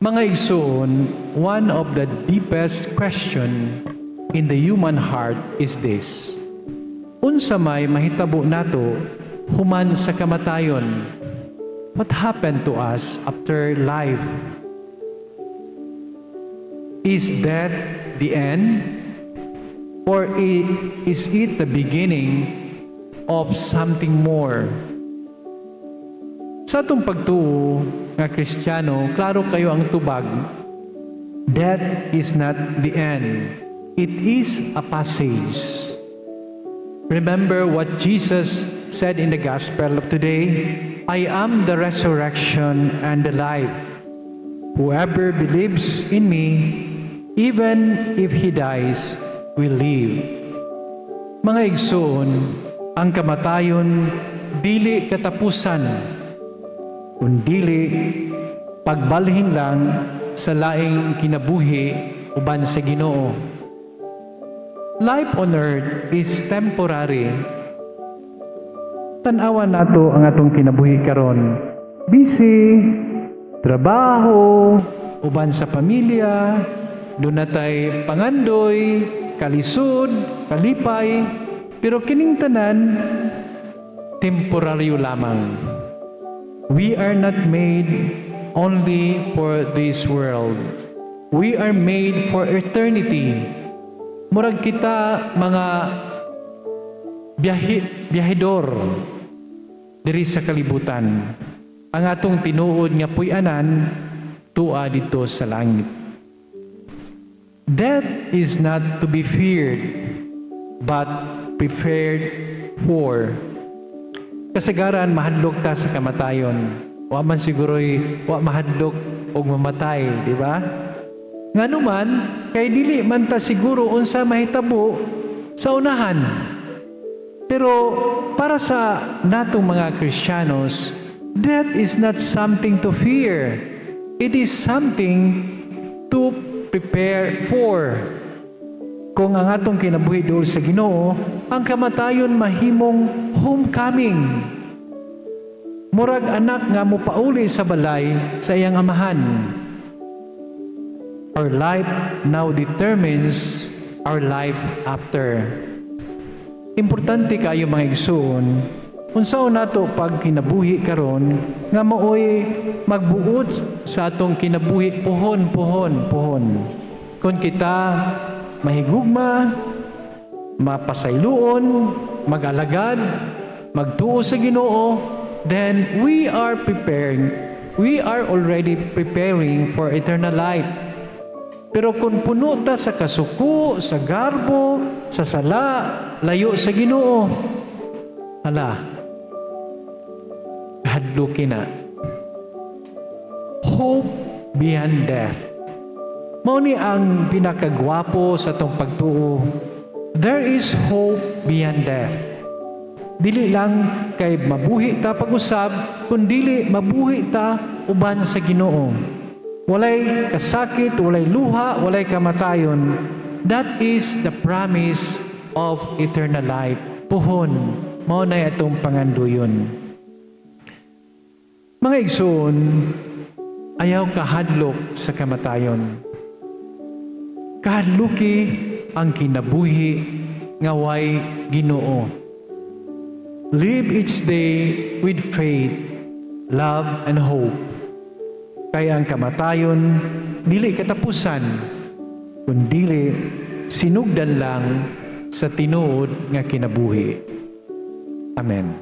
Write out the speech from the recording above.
Mga igsoon, one of the deepest question in the human heart is this: Unsa may mahitabo nato human sa kamatayon? What happened to us after life? Is death the end? Or is it the beginning of something more? Sa atong pagtuo nga Kristiyano, klaro kaayo ang tubag. Death is not the end. It is a passage. Remember what Jesus said in the gospel of today? "I am the resurrection and the life. Whoever believes in me, even if he dies, will live." Mga igsoon, ang kamatayon dili katapusan, kundili pagbalhin lang sa laing kinabuhi uban sa Ginoo. Life on earth is temporary. Tan-awan nato ang atong kinabuhi karon. Busy, trabaho, uban sa pamilya, duna tay pangandoy, kalisod, kalipay, pero kining tanan temporaryo lamang. We are not made only for this world. We are made for eternity. Murag kita mga biyahe, biyahedor diri sa kalibutan. Ang atong tinuod nga puy-anan tua didto sa langit. Death is not to be feared, but prepared for. Kasagaran mahadlok ta sa kamatayon. Wa man siguro'y wa mahadlok og mamatay, di ba? Ngano man, kay dili man ta siguro unsa mahitabo sa unahan. Pero para sa natong mga Kristiyanos, death is not something to fear. It is something to prepare for. Kung ang atong kinabuhi duol sa Ginoo, ang kamatayon mahimong homecoming. Murag anak nga mopauli sa balay sa iyang amahan. Our life now determines our life after. Importante kaayo, mga igsoon, unsaon nato pag kinabuhi karon nga maoy magbuot sa atong kinabuhi pohon, pohon, pohon. Kung kita mahigugma, mapasayloon, mag-alagad, magtuo sa Ginoo, then we are preparing. We are already preparing for eternal life. Pero kung puno ta sa kasuko, sa garbo, sa sala, layo sa Ginoo, hala, kahadluki na. Hope beyond death. Mao ni ang pinakagwapo sa atong pagtuo. There is hope beyond death. Dili lang kay mabuhi ta pag-usab, kundili mabuhi ta uban sa Ginoo. Walay kasakit, walay luha, walay kamatayon. That is the promise of eternal life. Puhon, mao na atong panganduyon. Mga igsoon, ayaw kahadlok sa kamatayon. Kahadluki ang kinabuhi nga way Ginoo. Live each day with faith, love, and hope. Kay ang kamatayon dili katapusan, kundili sinugdan lang sa tinuod nga kinabuhi. Amen.